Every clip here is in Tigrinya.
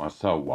ሳዋ።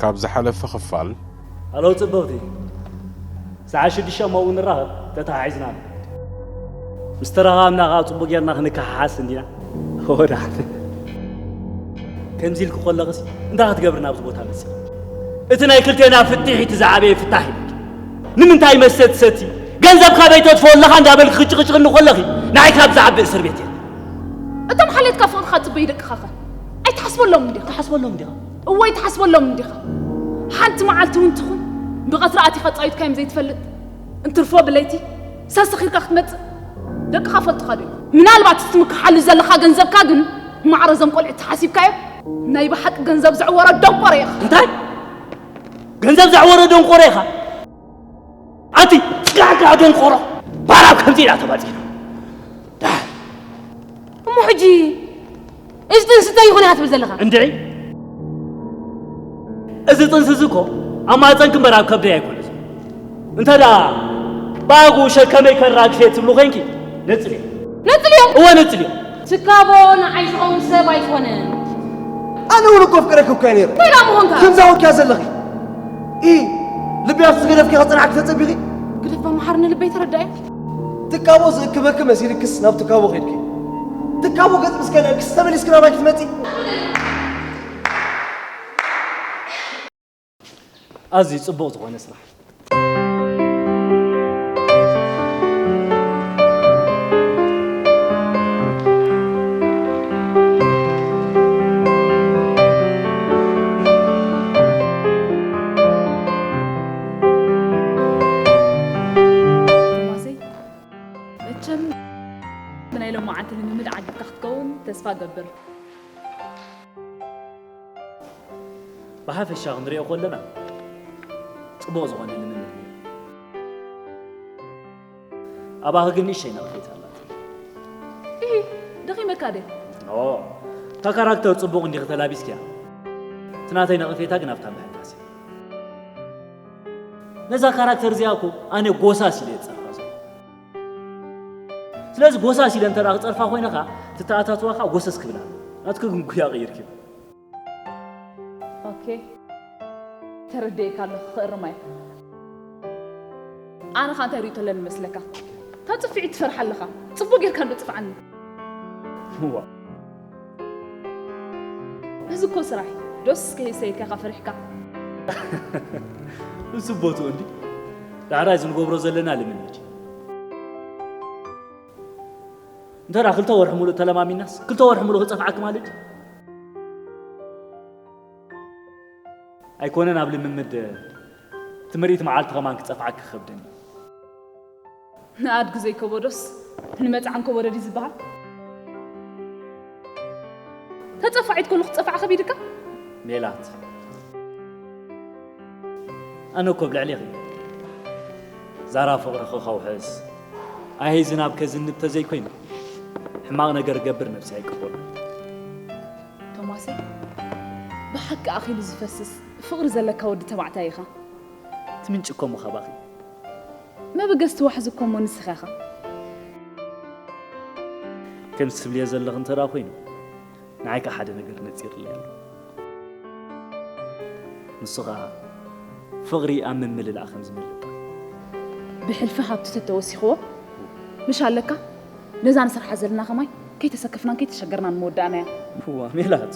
ካብ ዝሓለፈ ክፋል። ሃሎ ጽብቕቲ፣ ሰዓት ሽዱሽተ እሞ እውን ንራኸብ፣ ተተሓሒዝና። ምስ ተረኻብና ከኣ ጽቡቕ ጌርና ክንከሓሓስ እንዲና። ወዳን። ከምዚ ኢልኪ ከለኽሲ እንታይ ክትገብሪ ናብዚ ቦታ መጺኺ? እቲ ናይ ክልቴና ፍትሕ እቲ ዝዓበየ ፍታሕ እዩ። ንምንታይ መስተ ትሰቲ? ገንዘብ ካበይ ተጥፍኦ ኣለኻ እንዳበልኪ ክጭቕጭቕኒ ከለኺ፣ ንዓይ ካብ ዝዓቢ እስር ቤት የለን። እቶም ሓልዮትካ ፍቕርካ ጽበዩ ደቅኻ ኸ? ኣይትሓስበሎም እንዲኻ? ትሓስበሎም እንዲኻ? እወ ኣይትሓስበሎም እንዲኻ? ሓንቲ መዓልቲ እውን ትኹን ብቐትሪ ኣቲኻ ጻዊትካዮም ዘይትፈልጥ፣ እንትርፎ ብለይቲ ሰስኺልካ ክትመጽእ ደቅኻ ፈልጡኻ ዶ እዮም? ምናልባት እቲ ትምክሓሉ ዘለኻ ገንዘብካ ግን ማዕረ እዞም ቆልዑ ተሓሲብካዮ? ናይ ብሓቂ ገንዘብ ዘዕወረ ደንቆሮ ኢኻ። እንታይ? ገንዘብ ዘዕወረ ደንቆሮ ኢኻ? ኣቲ ጋጋ ደንቆሮ፣ ባራብ ከምዚ ኢና ተባጺና። ዳሕ። እሞ ሕጂ እዚ ጥንሲ እንታይ ይኹን እያ ትብል ዘለኻ? እንድዒ፣ እዚ ጥንሲ እዚ እኮ ኣብ ማህፀንኪ እምበር ኣብ ከብደይ ኣይኮነን። እንተ ደኣ ብኣግኡ ሸከመይ ከራግፍ እየ ትብሉ ኮይንኪ፣ ነጽልዮ። ነጽልዮ? እወ፣ ነጽልዮ። ትካቦ ንዓይ ዝኸውን ሰብ ኣይኮነን። ኣነ እውን እኮ ኣፍቅረኪ እኮ እየ ነይረ። እንታይ ደኣ ምኾንካ? ከምዛ ወኪያ ዘለኺ። ኢ፣ ልቢ ኣብቲ ዝገደፍኪ ከጽንዓኪ ተጸቢኺ? ግደፋ መሓርኒ ልበይ ተረዳእዮ። ትካቦ ዝእክበኪ መሲልክስ ናብ ትካቦ ኸይድኪ? ትካቦ ገጽ ምስ ከልአክስ ተመሊስኪ ናባይ ክትመጺ? ኣዝዩ ጽቡቕ ዝኾነ ስራሕ። ገብር። ብሓፈሻ ክንሪኦ ከለና ጽቡቕ ዝኾነ ልምምድ ነይሩ። ኣባኺ ግን ንእሽተይ ነቕፌት ኣላት። ኢሂ፣ ደኺመካ ድየ? ኦ፣ እታ ካራክተር ጽቡቕ እንዲኺ ተላቢስኪያ። እቲ ናተይ ነቕፌታ ግን ኣብታ ምህዳስ እያ። ነዛ ካራክተር እዚኣ እኮ ኣነ ጎሳስ ኢለ እየ ዝጸርፋ ዘለኹ። ስለዚ ጎሳስ ኢለ እንተ ደኣ ክጸርፋ ኮይነ ኸኣ፣ ትተኣታትዋ ኸኣ ጎሰስ ክብል ኣለዎ። ናትኪ ግን ጉያ ቀይርኪ። ኦኬ። ተረዲኤካ ኣለኹ፣ ክእርማ እየ። ኣነ ኸኣ እንታይ ርእይቶ ኣለኒ መስለካ? እታ ጽፍዒት ትፈርሓ ኣለኻ። ጽቡቕ ጌርካ እንዶ ጽፍዓኒ። እዋ። እዚ እኮ ስራሕ እዩ። ዶስ ከይሰይድካ ኢኻ ፈሪሕካ። ንሱ ቦትኡ እንዲ። ዳሕራይ እዚ ንገብሮ ዘለና ልምምድ እዩ። እንተ ደኣ ክልተ ወርሒ ሙሉእ ተለማሚናስ፣ ክልተ ወርሒ ሙሉእ ክጸፍዓኪ ማለት ድዩ? ኣይኮነን ኣብ ልምምድ ትምሪት መዓልቲ ከማን ክጸፍዓኪ ክኸብደኒ። ንኣድጊ ዘይከበዶስ ንመጽዓን ከበዶ ድዩ ዝበሃል? ተጸፋዒት ኮኑ ክጸፋዕ ከቢድካ? ሜላት። ኣነ እኮ ብልዕሊኺ ዛራ ፍቕርኺ ከውሕስ፣ ኣሄ ዝናብ ከዝንብ ተዘይኮይኑ፣ ሕማቕ ነገር ገብር ነብሲ ኣይቅበሎ። ቶማሰይ፣ ብሓቂ ኣኺሉ ዝፈስስ ፍቕሪ ዘለካ ወዲ ተባዕታይ ኢኻ። እቲ ምንጪ እኮ ምኻባኺ። መበገስቲ ዋሕዚ እኮ እሞ ንስኻ ኢኻ። ከምዚ ትብልዮ ዘለኺ እንተ ደኣ ኮይኑ፣ ንዓይ ከኣ ሓደ ነገር ነጺርለይ ኣሎ። ንሱ ኸኣ ፍቕሪ ኣብ ምምልላእ ከም ዝመልእ። ብሕልፊ ሃብቲ ተተወሲኽዎ፣ ምሽ ኣለካ? ነዛ ንሰርሓ ዘለና ከማይ ከይተሰከፍናን ከይተሸገርናን ምወዳእናያ። እዋ፣ ሜላት፣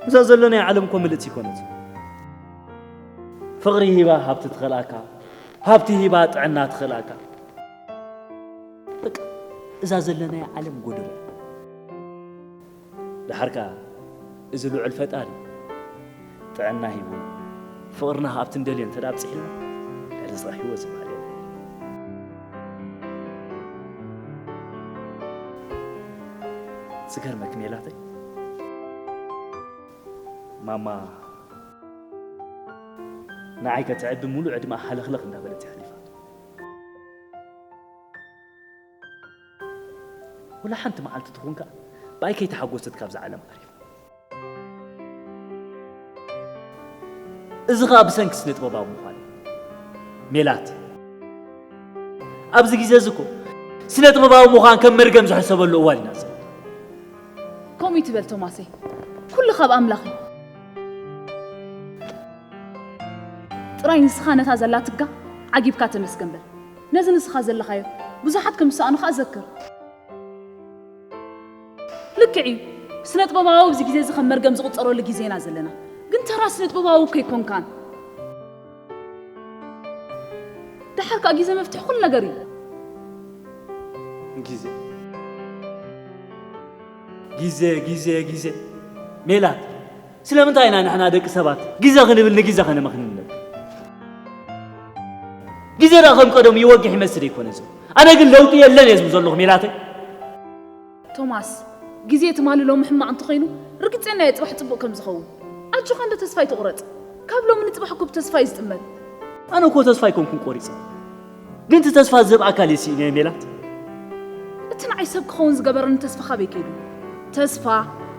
እዛ ዘለናያ ዓለም እኮ ምልእቲ ኣይኮነትን። ፍቕሪ ሂባ ሃብቲ ትኸልኣካ፣ ሃብቲ ሂባ ጥዕና ትኸልኣካ። በቃ፣ እዛ ዘለናያ ዓለም ጎደሎ እያ። ደሓር ከኣ እዚ ልዑል ፈጣሪ ጥዕና ሂቡ ፍቕርና ኣብቲ እንደልዮ እንተ ደኣ ኣብጺሕልና፣ ልዕሊ ስራሕ ህይወት ዝበሃል የለን። ዝገርመኪ ሜላተይ፣ ማማ ንዓይ ከተዕቢ ሙሉእ ዕድመኣ ሃለኽለኽ እንዳበለት እያ ኣሕሊፋቶ። ወላ ሓንቲ መዓልቲ ትኹን ከኣ ብኣይ ከይተሓጎሰት ካብዛ ዓለም ዓሪፋ። እዚ ኸኣ ብሰንኪ ስነ ጥበባዊ ምዃን እዩ። ሜላት፣ ኣብዚ ግዜ እዚ እኮ ስነ ጥበባዊ ምዃን ከም መርገም ዝሕሰበሉ እዋን ኢና ዘለና። ከምኡ ይትበል ቶማሰይ፣ ኩሉ ካብ ኣምላኽ እዩ። ጥራይ ንስኻ ነታ ዘላትካ ዓጊብካ ተመስገን በል። ነዚ ንስኻ ዘለኻዮ ብዙሓት ከም ዝሰኣኑ ኸኣ ዘክር። ልክዕ እዩ፣ ስነ ጥበባዊ ኣብዚ ግዜ እዚ ከም መርገም ዝቑጸረሉ ግዜ ኢና ዘለና። ግን ተራ ስነ ጥበባዊ እኮ ኣይኮንካን። ደሓር ከኣ ግዜ መፍትሒ ኩሉ ነገር እዩ። ግዜ፣ ግዜ፣ ግዜ፣ ግዜ። ሜላት፣ ስለምንታይ ኢና ንሕና ደቂ ሰባት ግዜ ክንብል ንግዜ ከነመኽንነብ? ግዜ ደኣ ከም ቀደሙ ይወግሕ ይመስል ይኮነ ዘሎ። ኣነ ግን ለውጢ የለን እየ ዝብል ዘለኹ ሜላተይ። ቶማስ፣ ግዜ ትማሊ ሎሚ ሕማቕ እንተኾይኑ፣ ርግጸኛ እየ ጽባሕ ጽቡቕ ከም ዝኸውን። ኣጆኻ እንዶ ተስፋ ኣይትቑረጽ። ካብ ሎሚ ንጽባሕ እኮ ብተስፋ እዩ ዝጥመት። ኣነ እኮ ተስፋ ኣይኮንኩን ቆሪጸ። ግን እቲ ተስፋ ዝህብ ኣካል እየ ስኢነዮ ሜላት። እቲ ንዓይ ሰብ ክኸውን ዝገበረኒ ተስፋ ካበይ ከይዱ? ተስፋ፣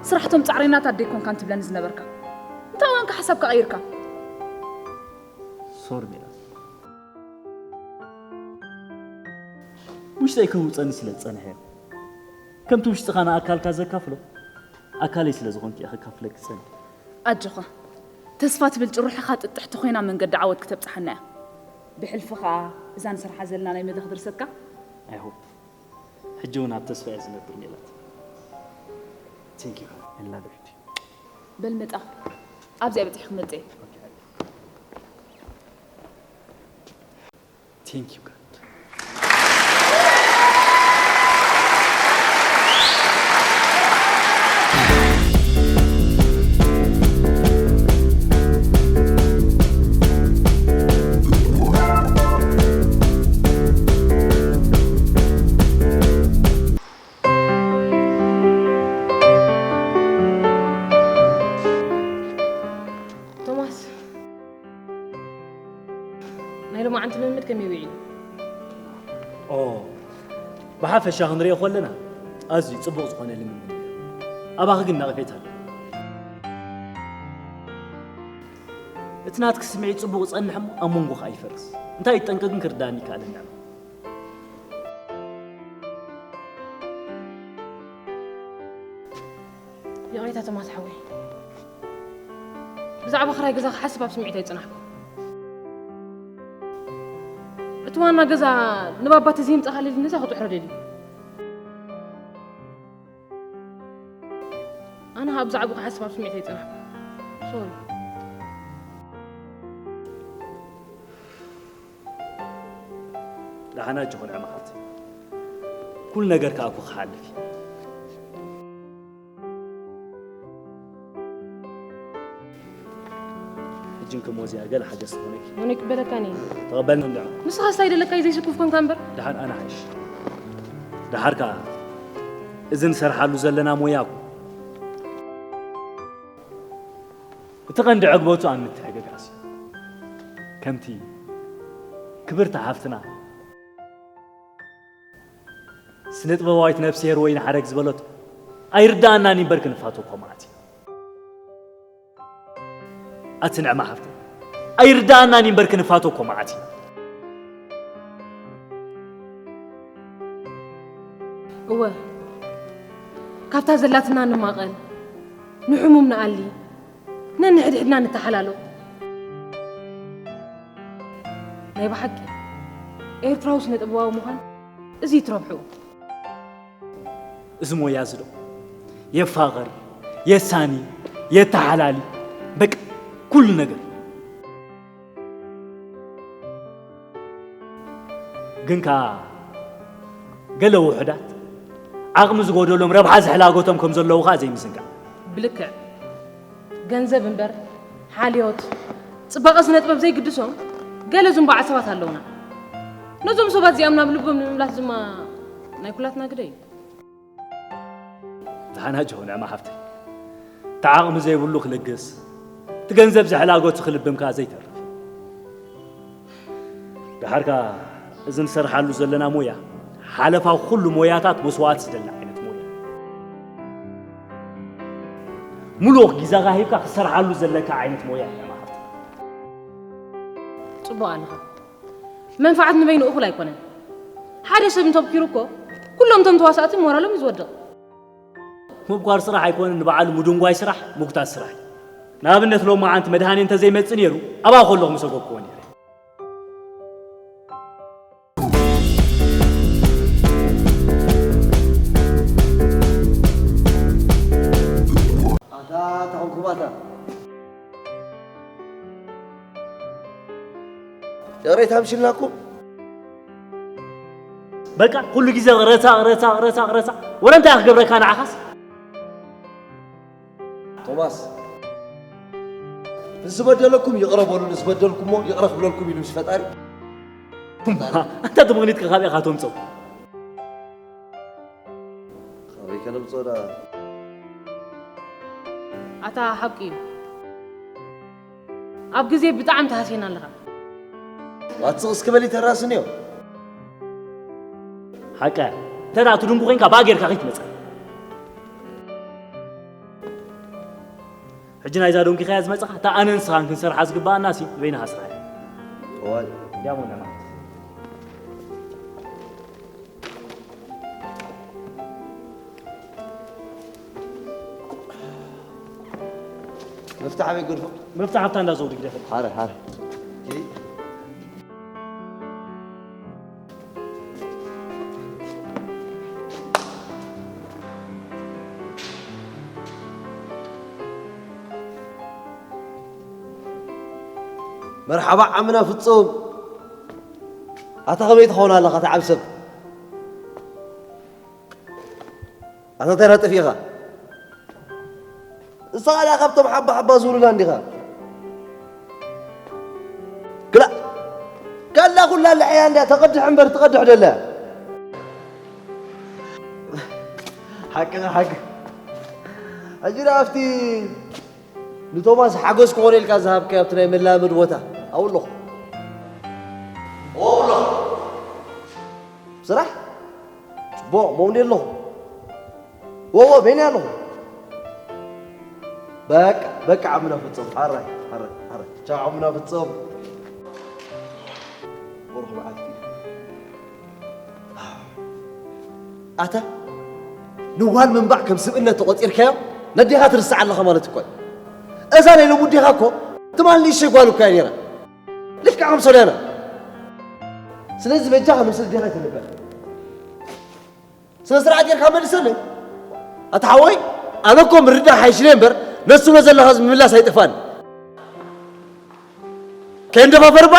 ስራሕ እቶም ጻዕረኛታት ደይኮንካን ትብለኒ ዝነበርካ? እንታይ እዋንካ ሓሳብካ ቀይርካ? ሶሪ ሜላት። ውሽጠይ ከህውጸኒ ስለ ዝጸንሐ እየ። ከምቲ ውሽጥኻ ንኣካልካ ዘካፍሎ፣ ኣካለይ ስለ ዝኾንኪ እየ ከካፍለኪ ዝጸንሐ። ኣጆኻ፣ ተስፋ ትብል ጭርሖኻ ጥጥሕቲ ኮይና መንገዲ ዓወት ክተብጽሓና እያ። ብሕልፊ ኸኣ እዛ ንሰርሓ ዘለና ናይ መድረኽ ድርሰትካ? I hope። ሕጂ እውን ኣብ ተስፋ እየ ዝነብር ሜላት። Thank you. I love you. በል መጣ። ኣብዚኣ በጺሕ ክመጽእ እየ። Thank you God። ልምምድ ከመይ ውዒሉ? ኦ፣ ብሓፈሻ ክንሪኦ ከለና ኣዝዩ ጽቡቕ ዝኾነ ልምምድ እዩ። ኣባኺ ግን ነቐፌታ ኣሎ። እቲ ናትኪ ስምዒት ጽቡቕ ይጸንሕ እሞ ኣብ መንጎኻ ይፈርስ። እንታይ ይጠንቀ ግን ክርዳእኒ ይከኣለኒ ኣሎ። ይቕሬታ ቶማስ ሓወይ፣ ብዛዕባ ክራይ ገዛ ክሓስብ ኣብ ስምዒት ኣይጸናሕኩ። እቲ ዋና ገዛ ንባባ ተዘይምጻኻለይ ነዛ ክጥሕሮ ደልዩ። ኣነ ኣብ ዛዕባ ክሓስብ ኣብ ስምዒት ኣይጸናሕኩ። ሶሪ። ደሓና ጆኾን ዕማኻት ኩሉ ነገር ከኣ እኮ ክሓልፍ እዩ። ሕጂ እንከ ሞዝያ ገለ ሓገዝ ትኾነኪ። ሞኒክ በለካኒ። ተቐበልኒ እንድዑ። ንስኻ ስታይ ደለካ እዩ ዘይስኩፍ ኮንካ እምበር። ደሓን ኣነ ሓይሽ። ደሓር ከኣ እዚ ንሰርሓሉ ዘለና ሞያ እኮ እቲ ቀንዲ ዕግበቱ ኣብ ምትሕግጋዝ እዩ። ከምቲ ክብርቲ ሓፍትና ስነ ጥበባዊት ነፍስሄር ወይኒ ሓረግ ዝበለቶ ኣይርዳኣናን እምበር ክንፋቶ እኮ መዓት እዩ። ኣቲ ንዕማ ሓፍቲ ኣይርዳኣናን እምበር ክንፋቶ እኮ መዓት እዩ። እወ ካብታ ዘላትና ንማቐል ንሕሙም ንኣሊ ነንሕድሕድና ንተሓላሎ። ናይ ብሓቂ ኤርትራዊ ስነ ጥበባዊ ምዃን እዚ ትረብሑ። እዚ ሞያ እዚ ዶ የፋቕር፣ የሳኒ፣ የተሓላሊ፣ በቃ ኩሉ ነገር። ግን ከኣ ገለ ውሑዳት ዓቕሚ ዝጎደሎም ረብሓ ዝሕላጎቶም ከም ዘለዉ ከኣ ዘይምዝንጋዕ። ብልክዕ ገንዘብ እምበር ሓልዮት፣ ጽባቐ ስነ ጥበብ ዘይግድሶም ገለ ዝንባዓ ሰባት ኣለውና። ነዞም ሰባት እዚኣም ናብ ልቦም ንምምላስ ድማ ናይ ኩላትና ግደ እዩ። ደሓና ጆ ንዕማ ሓፍተይ፣ እቲ ዓቕሚ ዘይብሉ ክልግስ፣ እቲ ገንዘብ ዝሕላጎ እቲ ክልብም ከኣ ዘይተርፍ። ደሓር ከኣ እዚ ንሰርሓሉ ዘለና ሞያ ሓለፋ ኩሉ ሞያታት መስዋእቲ ዝደሊ ዓይነት ሞያ። ሙሉእ ግዜኻ ሂብካ ክትሰርሓሉ ዘለካ ዓይነት ሞያ እዩ ንዕማ ሓፍተይ። ጽቡቕ ኣለኻ። መንፍዓት ንበይኑ እኹል ኣይኮነን። ሓደ ሰብ እንተብኪሩ እኮ ኩሎም እቶም ተዋሳእቲ ሞራሎም እዩ ዝወድቕ። ምብኳር ስራሕ ኣይኮነን፣ ንበዓሉ ምድንጓይ ስራሕ ምጉታት ስራሕ እዩ። ንኣብነት ሎማዓንቲ መድሃኔ እንተዘይመጽእ ነይሩ ኣብኣ ከለኹ ምሰጎግክዎ ነይረ። ኣታ ተኾንኩም ኣታ ይቕሬታ ምሽልናኩም። በቃ ኩሉ ግዜ ረሳቕ ረሳቕ ረሳቕ ረሳቕ። ወረ እንታይ ክገብረካ ንዓኻስ? ቶማስ፣ ንዝበደለኩም ይቕረ በሉ፣ ንዝበደልኩሞ ይቕረ ክብለልኩም ኢሉ ምስ ፈጣሪ። ኣንታ ትምኽኒትካ ካበይ ኢኻ ተምጽኦ? ካበይ ከነምጽኦ ደኣ? ኣታ ሓቂ እዩ። ኣብ ግዜ ብጣዕሚ ተሃስየና ኣለኻ። ዋት ስቕ እስኪ በሊ ተራስንዮ። ሓቀ፣ እንተ ደኣ ትድንጉ ኮይንካ ብኣ ጌርካ ከይትመጽእ። ሕጂ ናይዛ ደንጒኻያ ዝመጽኻ፣ እታ ኣነን ንስኻን ክንሰርሓ ዝግብኣና ሲ ንበይንኻ ስራሕ እያ። እዋይ። እንዲያሞ ንዕማ። መፍትሕ ኣበይ ገድፎ? መፍትሕ ኣብታ እንዳ ዘውዲ ግደፈ። ሓረ፣ ሓረ። መርሓባ ዓምና ፍጹም። ኣታ ከመይ ትኸውን ኣለኻ፣ እቲ ዓብ ሰብ? ኣታ እንታይ ናጥፍ ኢኻ? ንስኻ ደኣ ካብቶም ሓባ ሓባ ዝብሉና እንዲኻ። ክላ-፣ ከላ ኩላ ልዕያ እንድያ፣ ተቐድሕ እምበር ትቐድሕ ደላ። ሓቅኻ፣ ሓቂ። ሕጂ ደኣ ኣብቲ ንቶማስ ሓጎስ ክኾነ ኢልካ ዝሃብካዮ ኣብቲ ናይ መላመዲ ቦታ ኣብኡ ኣለኹ። ስራሕ ጽቡቕ ሞምዲ ኣለኹ። ወዎ በይኒ ኣለኹ። በቃ በቃ ዓምና ፍጹም ሓራይ ሓራይ ሓራይ ቻው ዓምና ፍጹም። ወርኹ በዓልቲ ኣታ ንዋል ምንባዕ ከም ስብእነት ተቖጺርካዮ ነዴኻ ትርስዓ ኣለኻ ማለት እኮ እዩ። እዛ ናይ ሎሚ ዴኻ እኮ ትማል ንእሽተይ ጓል እኮ እያ ነይራ። ልክዕ ከም ሶልያና። ስለዚ በጃኻ ምስል ዴኻ ይትንበር። ስነ ስርዓት ጌርካ መልሰለይ። ኣታ ሓወይ ኣነ እኮ ምርዳእ ሓይሽለ እምበር ነሱ ብሎ ዘለኻ ምምላስ ኣይጠፋን። ከይንደፋፈር እባ።